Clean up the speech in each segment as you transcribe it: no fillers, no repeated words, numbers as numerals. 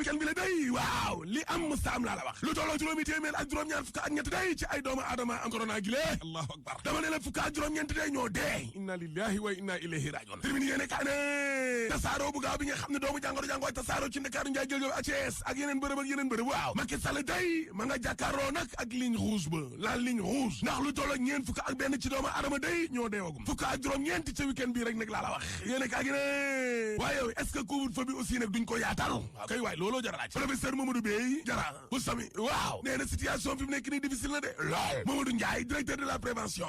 week-end bi la day waaw li am mustaam laa la wax lu tolloo juróomi téeméer ak juróom-ñaar fukk ak ñett day ci ay doomu aadama am corona gi lée allahu akbar dama ne la fukk ak juróom-ñeent day ñoo dee inna lillahi wa inna ilayhi rajiun termine yéene kaa ne tasaaroo bu gaaw bi nga xam ne doomu jàngoro tasaaroo ci Ndakaaru Njaay jël ak Thiès ak yeneen bërëb waaw Macky Sall day ma nga jàkkaarloo nag ak ligne rouge ba la ligne rouge ndax lu tolloo ñeent fukk ak benn ci doomu aadama day ñoo deewagum fukk ak juróom-ñeent ci week-end bi rek nag laa la wax yéene kaa gi ne waaye est-ce que couvre-feu bi aussi nag duñ ko yaatal waaw kay waay looloo jara laaj professeur Mamadou Bey jara bu sami waaw nee na situation fi mu nekk nii difficile na de lool Mamadou Ndiaye directeur de la prévention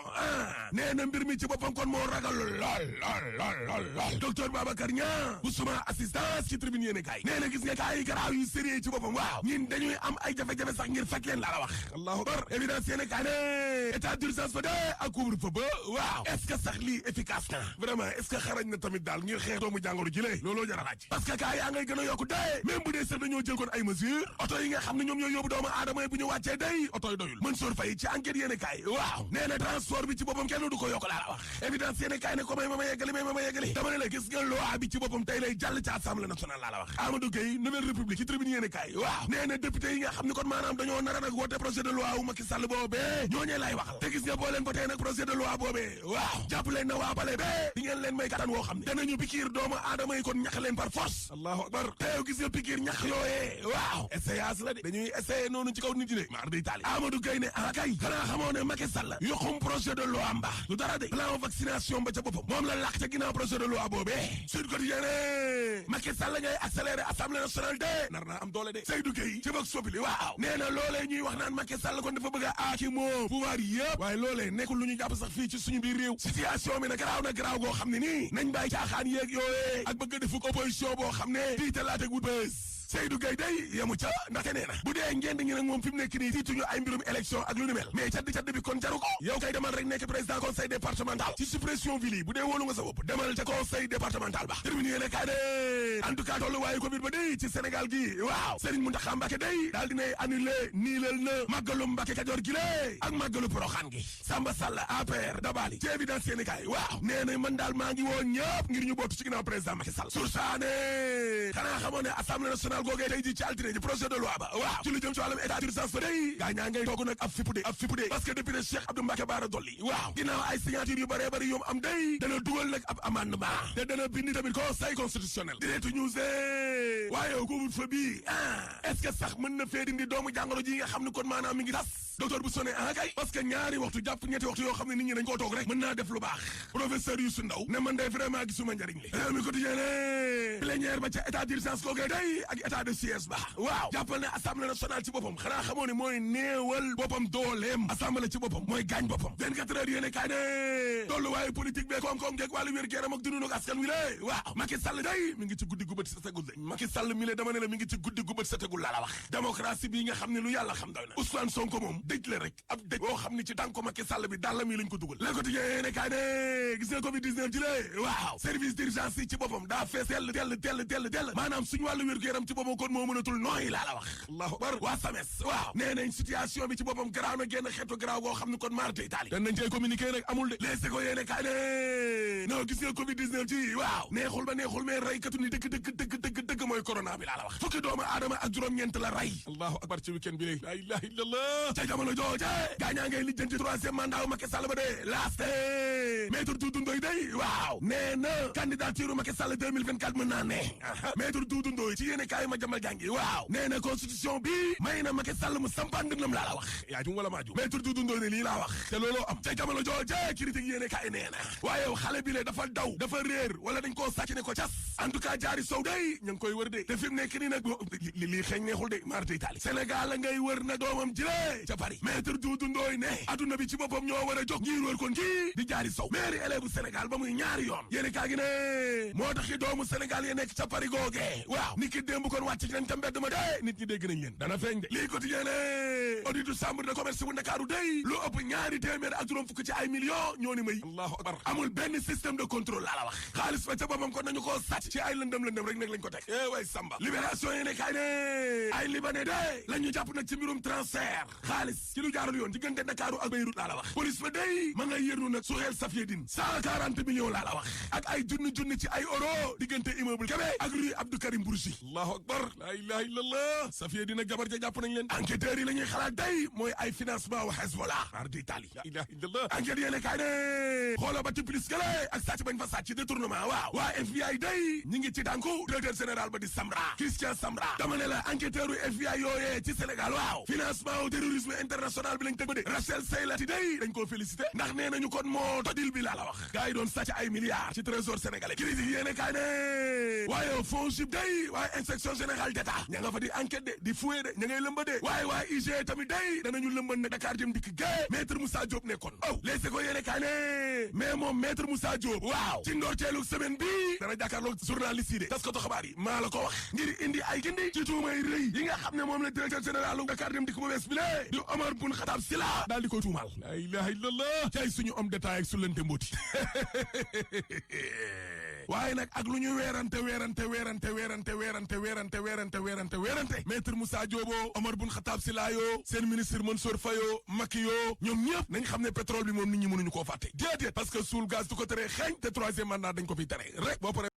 nee na mbir mi ci boppam kon moo ragal lool docteur Babacar Niang bu suma assistance ci tribune yéene kaay nee na gis nga kaay garaaw yu sérieux ci boppam waaw ñin dañuy am ay jafe-jafe sax ngir faj leen laa la wax allahu akbar évidence yéene kaay ne état d'urgence ba de ak couvre-feu ba waaw est-ce que sax lii efficace na vraiment est-ce que xarañ na tamit daal ngir xeex doomu jàngoro ji lee looloo jar a laaj parce que kaay yaa ngay gën a yokku dee même bu dee sax dañoo jël kon ay mesures oto yi nga xam ne ñoom ñoo yóbbu doomu aadama yi bu ñu wàccee day oto yi doyul Mansour Faye ci enquête yéene kaay waaw nee na transport bi ci boppam kenn du ko yokk laa la wax évidence yéene kaay ne ko may ma yeggali dama ne la gis nga loi bi ci boppam tey lay jàll ci assemblée nationale laa la wax Amadou Gueye nouvelle république ci tribune yéene kaay waaw nee na député yi nga xam ne kon maanaam dañoo nar a nag woote projet de loi wu Macky Sall boobee ñooñee lay waxal te gis nga boo leen votee nag projet de loi boobee waaw jàpp leen na waa bale bee di ngeen leen may kattan woo xam ne danañu pikiir doomu aadama yi kon ñax leen par force allahu akbar te yow gis nga pikiir ñax yooyee waaw essayage la de dañuy essayer noonu ci kaw nit ñi de maar day taali Amadou Gueye ne kay xanaa xamoo ne Macky Sall yoxum projet de loi mba lu dara de plan vaccination ba ca boppam moom la laq ca ginnaaw projet de loi boobee Sud Quotidien ne Macky Sall ngay accélérer assemblée nationale de nar naa am doole de Seydou Gueye ci Vox Populi waaw nee na loolee ñuy wax naan Macky Sall kon dafa bëgg a aaki moo pouvoir yëpp waaye loolee nekkul lu ñu jàpp sax fii ci suñu biir réew situation bi na garaaw goo xam ne nii nañ bàyyi caaxaan yeeg yooyee ak bëgg a defuk opposition boo xam ne tiitalaate wut bës Seydou Gueye day yemu ca ndaxte nee na bu dee ngeen ñi nag moom fi mu nekk nii tiituñu ay mbirum élection ak lu ni mel mais cadd bi kon jaru ko yow kay demal rek nekk président conseil départemental ci suppression ville yi bu dee wóolu nga sa bopp demal ca conseil départemental ba terminé yéene kaay de en tout cas tollu waaye Covid ba day ci Sénégal gi waaw Serigne Mountakha Mbacké day daal dinay annulé niilal na màggalu Mbacké Kajoor gi lée ak màggalu Porokhane gi Samba Sall APR Dabali ci évidence yéene kaay waaw nee na man daal maa ngi woon ñëpp ngir ñu bootu ci ginnaaw président Macky Sall sursaane xanaa xamoon ne assemblée nationale googee tey ji ci altine ji projet de loi ba waaw ci lu jëm ci wàllum état d'urgence ba day gaa ñaa ngay toog nag ab fippu de parce que député Cheikh Abdou Mbacké Bara Dolly waaw ginnaaw ay signature yu bëree bëri yoom am day dana dugal nag ab amendement te dana bindi tamit conseil constitutionnel Direct News waaye couvre-feu bi est-ce que sax mën na fee dindi doomu jàngoro ji nga xam ne kon maanaam mi ngi tas docteur bu sonné kay parce que ñaari waxtu jàpp ñetti waxtu yoo xam ne nit ñi dañ koo toog rek mën naa def lu baax professeur Youssou Ndaw ne man day vraiment gisuma njariñ li réew mi quotidien ne plénière ba ca état d'urgence kookee day ak état de siège ba waaw jàppal ne assemblée nationale ci boppam xanaa xamoo ne mooy néewal boppam dooleem assemblée ci boppam mooy gaañ boppam 24 heures yéene kaay ne tolluwaayu politique bee koom-koom geeg wàllu wér géram ak dundu askan wi lé waaw Macky Sall day mi ngi ci guddi gu bët setegul de Macky Sall mi lé dama ne la mi ngi ci guddi gu bët setegul laa la wax démocratie bi nga xam ne lu yàlla xam doy na Ousmane Sonko moom dëj la rek ab dëj boo xam ne ci tànko Macky Sall bi dàllam yi lañ ko dugal Le Quotidien yéene kaay ne gis nga Covid 19 ji lée waaw service d'urgence yi ci boppam daa fees dell maanaam suñu wàllu wér gu yaram ci boppam kon moo mënatul nooyi laa la wax allahu akbar waa SAMES waaw nee nañ situation bi ci boppam garaaw na génn xeetu garaaw goo xam ne kon marté Italie dañ nañ cey communiqué nag amul de Les Échos yéene kaay ne non gis nga Covid 19 ji waaw neexul ba neexul mais raykatu ni dëgg mooy corona bi laa la wax fukki doomu aadama ak juróom-ñeent la ray allahu akbar ci week-end bi léegi la ilaha illallah ca jamono jooje gaañaa ngay lijjanti troisième mandat wu Macky Sall ba de laaste maître Doudou Ndoye day waaw nee na candidature Macky Sall 2024 mën naa ne maître Doudou Ndoye ci yéene kaay ma jambal jàngi waaw nee na constitution bi may na Macky Sall mu sampaan ndëndam laa la wax yaa jum wala maa jum maître Doudou Ndoye ne lii laa wax te looloo am ca jamono jooje critique yéene kaay nee na waaye xale bi le dafa daw dafa réer wala dañ koo sàcc ne ko cas en tout cas jaari sow day ñu ngi koy wër de te fi mu nekk nii nag lii xeeñ neexul de marté Italie Sénégal la ngay wër nag doomam jile ca Paris maître Doudou Ndoye ne adduna bi ci boppam ñoo war a jóg ngir wër kon kii di jaari sow maire élève Sénégal ba muy ñaari yoon yéeni kaa gi ne moo taxi doomu Sénégal ya nekk ca Paris googee waaw ni ki démb kon wàcc nañ ca mbedd ma de nit ñi dégg nañ leen dana feeñ de lii quotidien ne auditu chambre de commerce bu Ndakaaru day lu ëpp ñaari téeméer ak juróom fukk ci ay millions ñoo ni may allahu akbar amul benn système de contrôle laa la wax xaalis ba ca boppam kon nañu koo sàcc ci ay lëndëm rek nag lañ ko teg way Samba libération yi ne kaay ne ay libanais de la ñu jàpp nag ci mbirum transfert xaalis ci lu jaarul yoon diggante Ndakaaru ak Beyrouth laa la wax police ba day ma nga yërnu nag Souhel Safieddine 140 millions laa la wax ak ay junni ci ay euro diggante immeuble Kébé ak rue Abdou Karim Bourgi allahu akbar akbar la ilaha illallah Safiya dina jabar ja jàpp nañ leen enquêteurs yi la ñuy xalaat day mooy ay financement wa Hezbollah ar di Italie la ilaha illallah enquête yéene kaay ne xoola ba ci plus gale ak sàcc bañ fa sàcc détournement waaw waa FBI day ñi ngi ci dànku directeur général ba di Samra Christian Samra dama ne la enquêteur u FBI yooyee ci Sénégal waaw financement au terrorisme international bi lañ tëg ba de Rachel Saylati day dañ koo félicité ndax nee nañu kon moo tojil bi laa la wax gars yi doon sàcc ay milliards ci trésor sénégalais critique yéene kaay ne waaye FONGIP day waaye inspection générale d'État ña nga fa di enquête de di fouillé de ña ngay lëmba de waaye IG tamit day danañu lëmban ne Dakar jëm dikk gay maître Moussa Diop nekkoon Les Échos yéene kaay ne mais moom maître Moussa Diop waaw ci ndorteelu semaine bi dana jàkkaarloog journaliste yi de taskatu xabaar yi maa la ko wax ngir indi ay gindi ci tuumay rëy yi nga xam ne moom la directeur général u Dakar dem dikk bu bees bi lé di Omar Boun Khattab Sylla daal di koy tuumaal la ilaha illallah cay suñu homme d'état ak su lente mbooti waaye nag ak lu ñu weerante maître Moussa Diop Omar Boun Khattab Sylla yoo seen ministre Mansour Faye yoo Macky yoo ñoom ñëpp nañ xam ne pétrole bi moom nit ñi mënuñu koo fàtte déedéet parce que suul gaz du ko tere xeeñ te troisième mandat dañ ko fi tere rek boo paree